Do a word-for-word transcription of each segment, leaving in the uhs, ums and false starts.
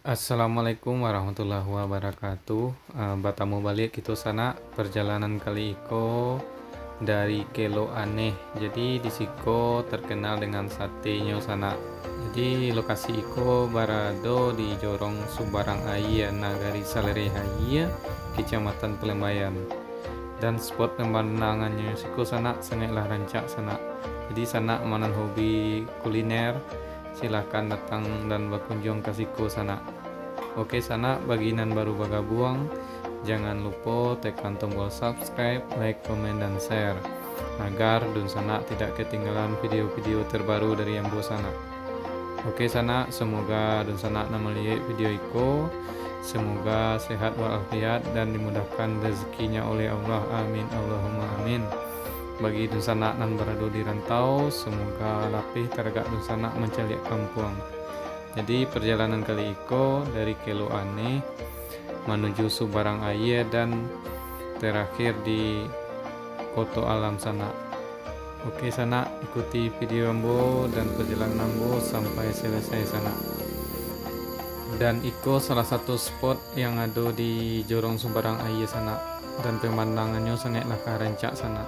Assalamualaikum warahmatullahi wabarakatuh. Ah, batamu baliak kito sanak, parjalanan kali iko dari Kelok Aneh. Jadi di siko terkenal dengan satenyo sanak. Jadi lokasi iko barado di Jorong Subarang Aia, Nagari Salireh Aia, Kecamatan Palembayan. Dan spot pemandangannyo siko sanak sangaiklah rancak sanak. Jadi sanak nan hobi kuliner, silahkan datang dan bakunjung ka siko sanak. Oke sanak, bagi nan baru bagabuang, jangan lupo tekan tombol subscribe, like, komen, dan share, agar dunsanak tidak ketinggalan video-video terbaru dari ambo sanak. Oke sanak, semoga dunsanak nan maliek video iko, semoga sehat walafiat dan dimudahkan rezekinya oleh Allah. Amin, Allahumma amin. Bagi dunsanak nan barado di rantau, semoga lapeh taragak dunsanak mancaliak kampuang. Jadi, parjalanan kali iko dari Kelok Aneh manuju Subarang Aia dan terakhir di Koto Alam sanak. Oke sanak, ikuti video ambo dan parjalanan ambo sampai selesai sanak. Dan iko salah satu spot yang ado di Jorong Subarang Aia sanak, dan pemandangannyo sangaiklah ka rancak sanak.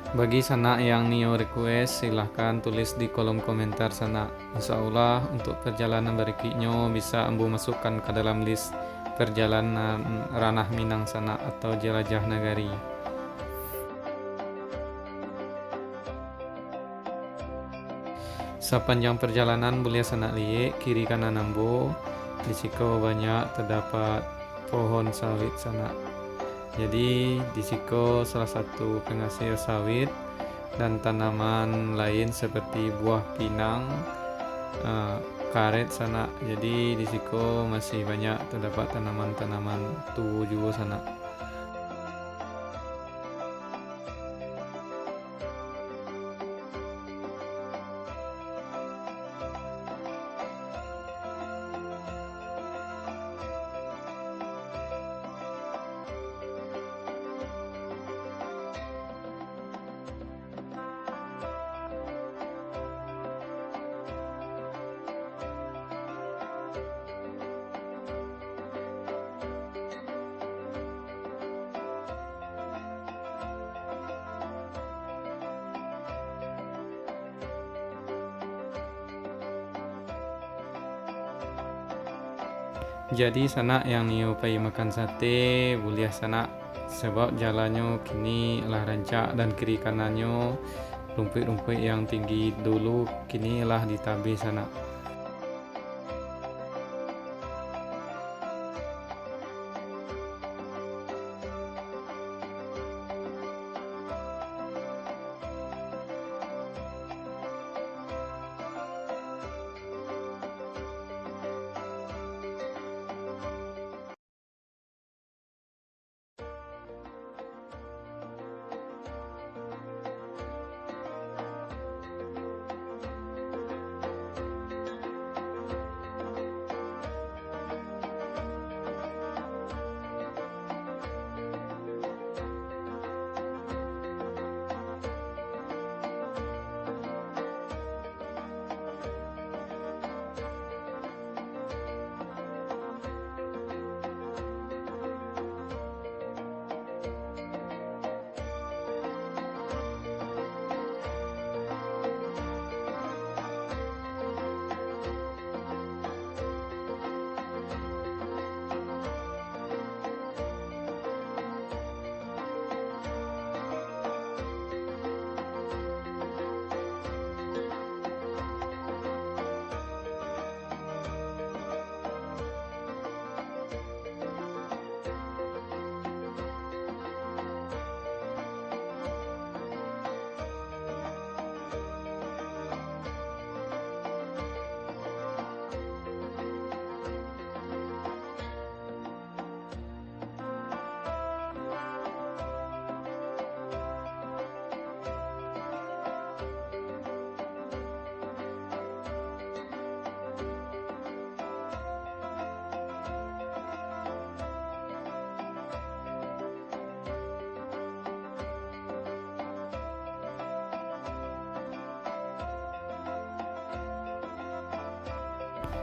Bagi sanak yang nio request, silahkan tulis di kolom komentar sanak. Insya Allah, untuk perjalanan barikiknyo bisa ambo masukkan ka dalam list perjalanan Ranah Minang sanak atau Jelajah Nagari. Sapanjang parjalanan buliah sanak liek kiri kanan ambo, di siko banyak tadapat pohon sawit sanak. Jadi, di siko salah satu penghasil sawit dan tanaman lain seperti buah pinang, eh, karet sanak. Jadi, di siko masih banyak tadapat tanaman-tanaman tu juo sanak. Jadi, sanak yang nio pai makan sate, buliah sanak, sabab jalannyo kini lah rancak dan kiri kanannyo rumpuik-rumpuik yang tinggi dulu kini lah ditabih sanak.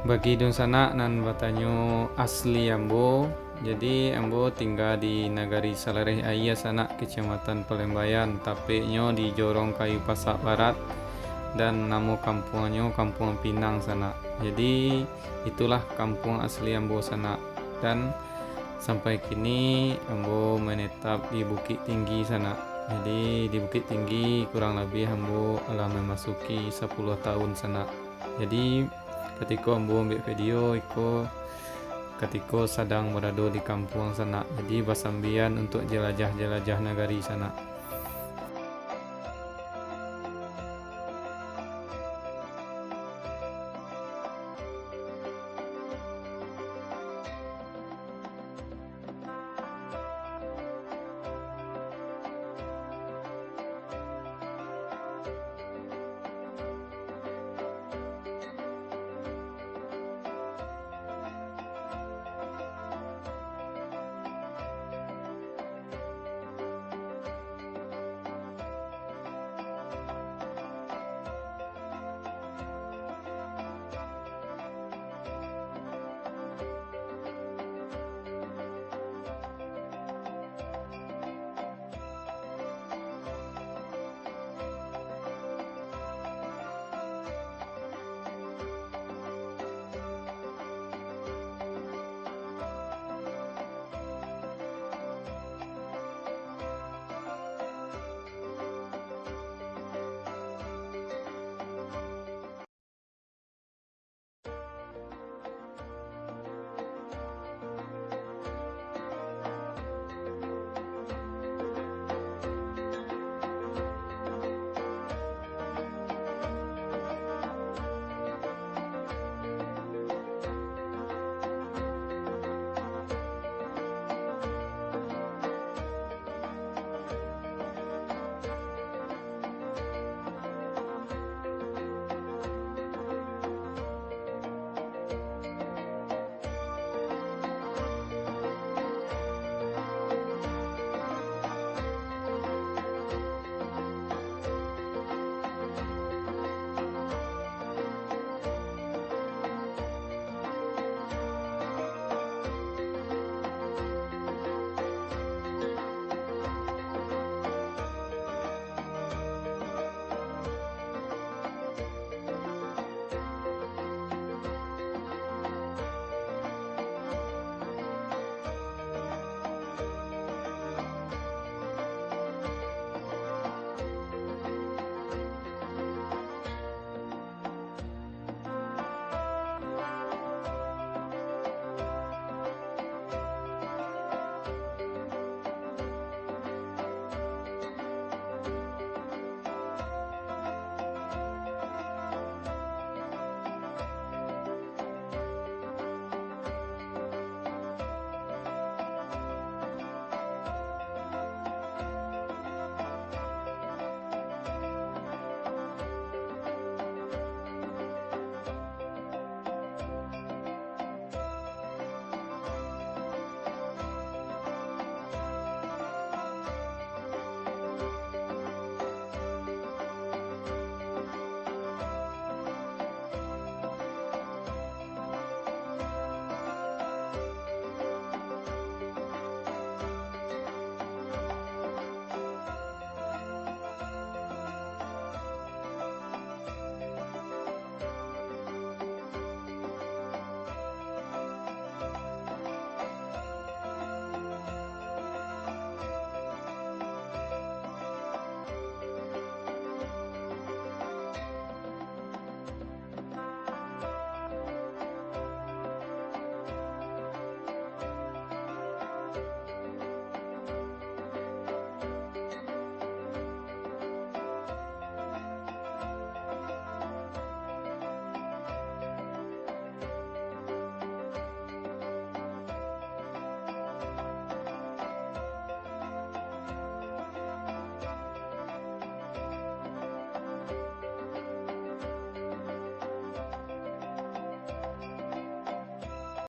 Bagi dunsanak nan batanyo asli ambo, jadi ambo tingga di Nagari Salareh Aia sanak, Kecamatan Palembayan, tapeknyo di Jorong Kayu Pasak Barat, dan namo kampuangnyo Kampuang Pinang sanak. Jadi itulah kampuang asli ambo sanak, dan sampai kini ambo menetap di Bukik Tinggi sanak. Jadi di Bukik Tinggi kurang labiah ambo alah memasuki sapuluah tahun sanak. Jadi katiko ambo ambiak video iko katiko sadang barado di kampuang sanak. Jadi basambian untuk jelajah-jelajah nagari sanak.